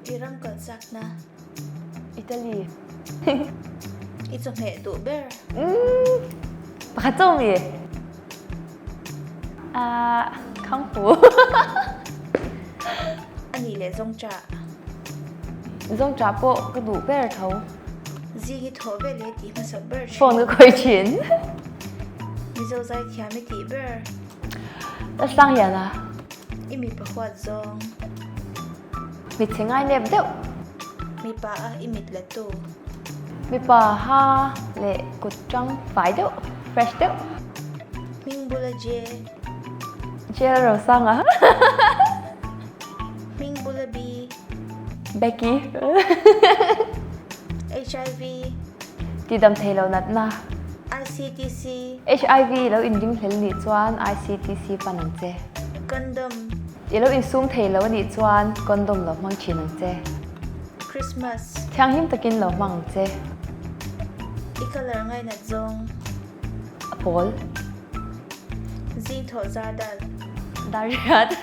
I ram kal chakna. Italy. I chawhmeh duh ber. Umm pakhat chauh mi? Ahh khangpu. A nih leh zawngṭah. Zawngṭah pawh ka duh ber tho. Zing i thawh vel e tih hmasak ber thin. Phone ka khawih thin. Mizo zaithiam i tih ber. Ka sang lian a. I mipa huat zawng. Hmeichhe ngai nep deuh. Mipa a i mit la tu. Mipa ha leh kut tang fai deuh, fresh deuh. Hming bula J. Jail Rosanga. Hming bula B. Becky. HIV. Tidam thei lo natna. ICTC. HIV lo inring hlel nih chuan ICTC pan ang che. Condom. I lo insum thei lo anih chuan condom lo hmang thin ang che. Christmas. Thianghlim takin lo hmang ang che. I colour ngainat zawng. A pawl. Zing thawh zar dat. Dar riat.